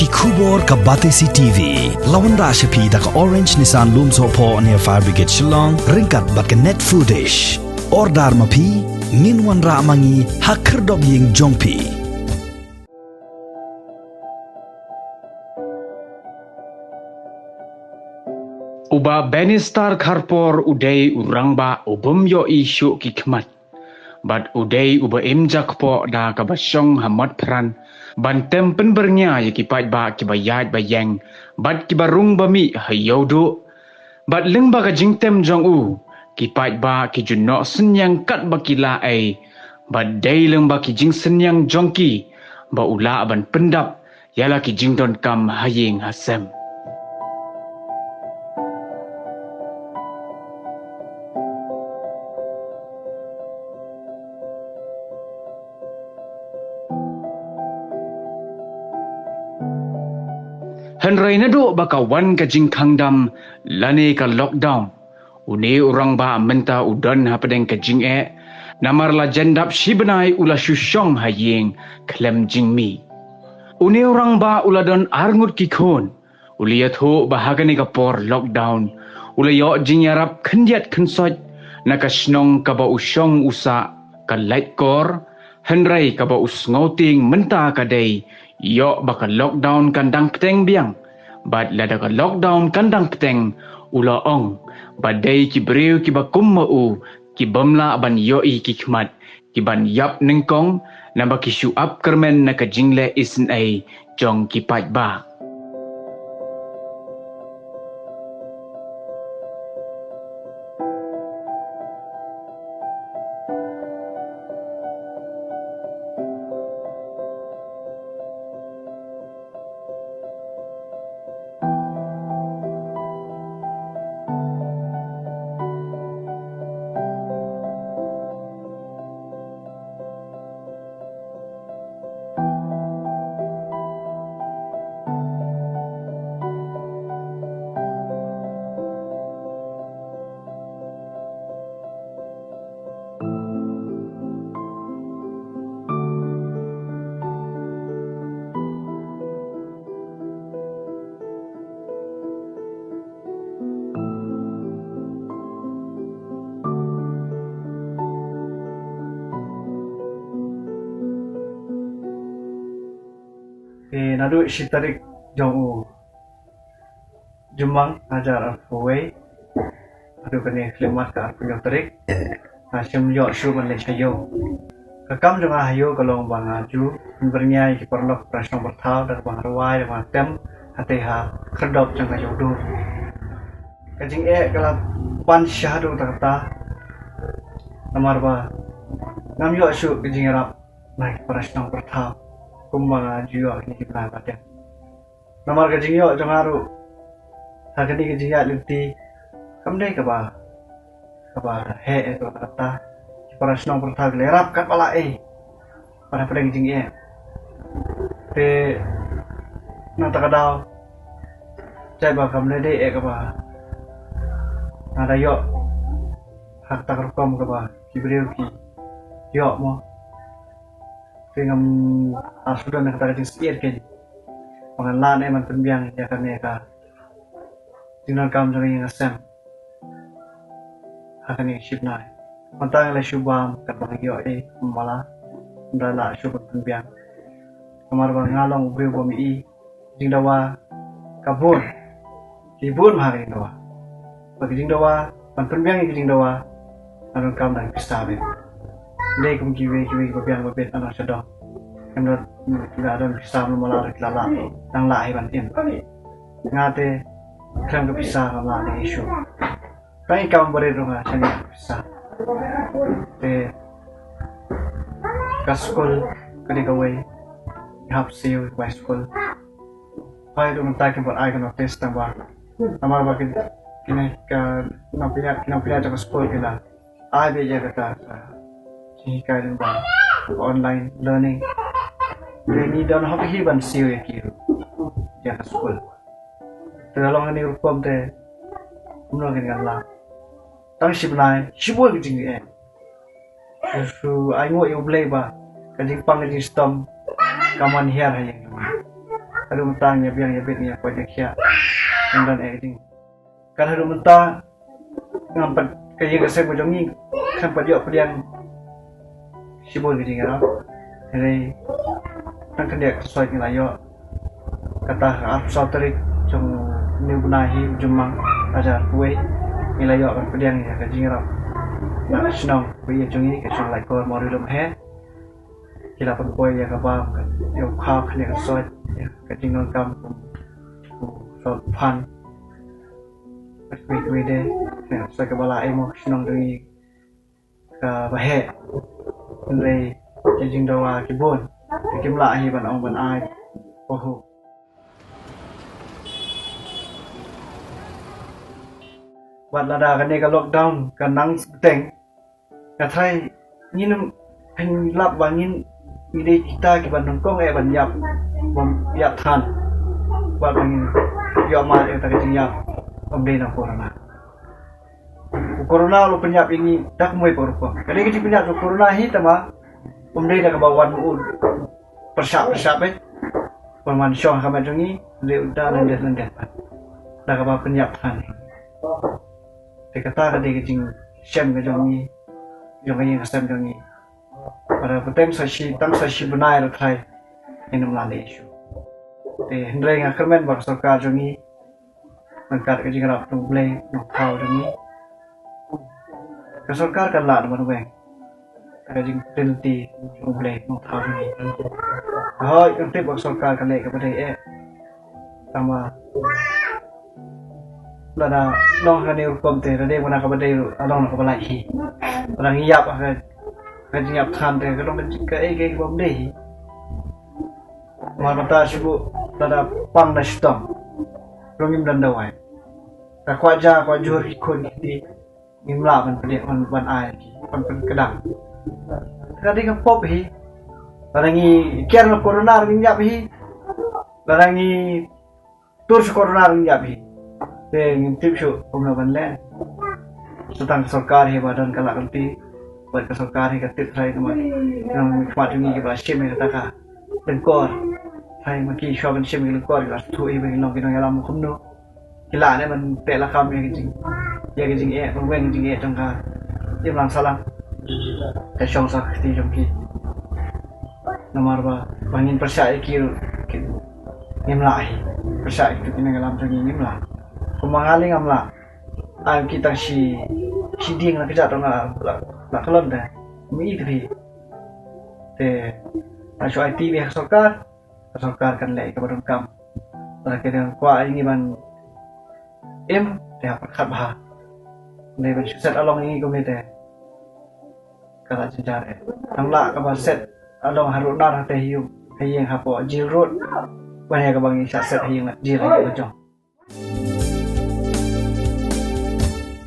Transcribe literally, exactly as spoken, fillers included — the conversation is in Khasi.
Khubor ka Batesi T V la wanrah sha phi da ka Orange Nissan Lumsohphoh near Fire Brigade Shillong ryngkat bad ka Net Foodish. Order ma phi, ngin wanrah ma ngi ha khyrdop ïing jong phi. U Bah Bannister Kharpor u dei u rangbah u bym ïohi shuh ki khmat. Bad u dei uba im jakpoh da kaba shong ha mot phran ban tem pynbyrngia ïa ki paidbah kiba ïaid ba ïeng bad kiba rung ba mih ha Ïewduh. Bad lyngba ka jingtem jong u, ki paidbah ki ju noh synñiang katba ki lah ei. Bad dei lyngba ki jingsynñiang jong ki ba u lah ban pyndap ïa la ki jingdonkam ha ïing ha sem. Hynrei naduh ba ka wan ka jingkhang dam lane ka lockdown, une u rangbah mynta u don hapdeng ka jingeh, namar la jan dap shi bnai u la shu shong ha ïing khlem jingmih. Une u rangbah u la don arngut ki khun. U la ïathuh ba ha kane ka por lockdown u la ïoh jingïarap khyndiat khynsoit na ka shnong kaba u shong u sah, ka Laitkor. Hynrei kaba u sngewtieng mynta ka dei ïoh ba ka lockdown kan dang bteng biang. Bad lada ka lockdown kan dang bteng, u la ong ba dei ki briew kiba kum ma u ki bym lah ban ïohi ki khmat, ki ban ïap nyngkong, naba ki shu ap kyrmen na ka jingleh isynei jong ki paidbah. Te naduh shi tarik jong u Jymmang hajar arphew wei haduh kane khyllipmat ka arphew hynñiew tarik, nga shym ïoh shuh ban leit sha ïew. Ka kam jong nga ha ïew ka long ba nga ju pynbyrngia ïa ki paralok para shnong para thaw da kaba nga rwai da kaba nga tem hangtei ha khyrdop jong ka Ïewduh. Ka jingeh ka la pan sha haduh katta katta namar ba ngam ïoh shuh ka jingïarap na ki para shnong para thaw kumba nga ju ïoh ha kine ki bnai ba dep. Namar ka jingïoh jong nga ruh ha kane ka jingïaid lynti kam dei kaba, kaba heh ïa katta katta. Ki para shnong para thaw ki la ïarap katba lah ei ban hapdeng ka jingeh. Te na kata ka daw jait ba kam dei eh kaba nga da ïoh ha kata ka rukom kaba ki briew ki ïoh mo. Te ngam, ah, shu don na kata ka jingsngewsih kein ba ngan lah ne em ban pynbiang ïa kane ka jingdonkam jong ka ïing ka sem ha kane ka shi bnai. Mynta nga la shu bam katba nga ïoh ei, ym lah, ym lah shuh ban pynbiang. Namar ba nga long u briew bym ïohi jingdawa ka bun. Ki bun bha ki jingdawa. Bad ki jingdawa, ban pynbiang ïa ki jingdawa, nga donkam da ki pisa beit. Ym dei kum kiwei kiwei kiba biang ba beit, nga nang sha dong. Em da, da don pisa, mala ruh ki la lah, nang lah hi ban im. Nga te khlem ka pisa ngam lah ne issue. Tang i kam barit ruh nga shaniah pisa. Te ka skul ka dei kawei, i hap siew i bai skul. Hooid ruh mynta kim pat ai ka notice tang ba namar ba kin, kine ka nongpynïaid, ki nongpynïaid jong ka skul ki la ai beit ïa kata ka jinghikai lyngba online learning. Te ngi don hok hi ban siew ïa ki ruh ïa ka skul. Te la long kane ka rukom te kumno ngin ngan lah. Tang shi bnai shibun ka jingeh. Shu, shu ainguh ïa U Blei ba ka jingpang ka jingshitom kam wan hiar ha ïing jong ngi. Haduh mynta ngi ïa biang ïa bit, ngi ïa poi ïa khiah. Ngim don eh ka jing. Kan haduh mynta ngam pat, ka ïing ka sem ka jong ngi kam pat ïoh pdiang shibun ka jingïarap. Hynrei tang khyndiat ka soit ngi la ïoh. Kata ka arphew saw tarik jong une u bnai hi u Jymmang, hajar kawei, ngi la ïoh ban pdiang ïa ka jingïarap na ka shnong ba ïeit jong ngi, ka shnong Laitkor Mawri Lum He. Ki la pynpoi ïa ka bam, ïa u khaw khyndiat ka soit, ïa ka jingdonkam kum u salt pan. Ka kawei kawei de, khyndiat ka soit kaba la ai mo ka shnong jong ngi kaba heh. Hynrei ki jingdawa ki bun, kim lah hi ban ong ban ai. Oho. Bad lada kane ka lockdown ka nang bteng, ka tharai ngin ym pynlap ba ngin, ngi dei kita kiba nyngkong eh ban ïap, ban ïap than. Bad ba ngin ïoh mad ïa kata ka jingïap, ym dei na u corona. U corona u la pynïap ïa ngi da kumwei pat ka rukom. Ka dei ka jingpynïap jong u corona hi, tangba ym dei da kaba wan u pyrshah pyrshah beit, wan wan shong ha ka met jong ngi, dei u da lyndet lyndet pat, da kaba pynïap than hi. Te kata ka dei ka jingshem ka jong ngi, jong ka ïing ka sem jong ngi. Bad da pateng sa shi, tang sa shi bnai ruh tharai ngin ym lah leh shuh. Te hynrei nga kyrmen ba ka sorkar jong ngi, ryngkat ka jingïarap jong U Blei Nongthaw jong ngi, ka sorkar kan lah ban weng. Ka jingpynlong jong U Blei Nongthaw jong ngi. Hooid, ngam tip ba ka sorkar kan leh kaba dei eh. Tangba lada long kane rukom te, lada dei kaba dei, long kaba lait hi. Lada ngi ïap ha ka, ka jingïap than te, ka long ka jing, kaei kaei kaba ym dei hi. Mar mynta shu buh lada pang da shitom, ruh ngim don dawai. Ka kwah ja kwah jur ki khun ki kti, ngim lah ban pdiang, ban, ban ai ki, ban pynkdang. Ka dei ka pop hi. Lada ngi kiar na corona ruh ngim ïap hi. Lada ngi tur sha corona ruh ngim ïap hi. Te ngim tip shuh kumno ban leh. Sa tang ka sorkar hi ba don ka lad ka lynti. Bad ka sorkar hi ka tip tharai, namar ngi khmat jong ngi kiba la shim ïa kata ka lyngkor. Tharai ma ki shuwa ban shim ïa ka lyngkor, ki la sngewthuh hi ba ngin long ki nongïalam kumno. Ki lah ne ban teh lakam ïa ka jing, ïa ka jingeh, ban weng ka jingeh jong ka imlang sahlang, ka shong sah ka kti jong ki. Namar ba, ba ngin pyrshah ïa ki ruh, ki, ngim lah hi. Pyrshah ïa ki ruh ki nongïalam jong ngi ngim lah. Kumba nga lei ngam lah. Ai ki tang shi, shi dieng la kjat, tang la, la, la kyllon te. Ym i te phi. Te, la shu aiti beit ha ka sorkar. Ka sorkar kan leh kaba donkam. Lada ki dang kwah ïa ngi ban im, te hap pyrkhat bha. Lei ban shu set along ïa ngi kumne te ka la jynjar eh. Tang lah kaba set along ha Runar, ha te ha ïing, ha ïing hapoh Jail Road. Ban ïa kaba ngi shah set ha ïing, Jail ha ïing la jong.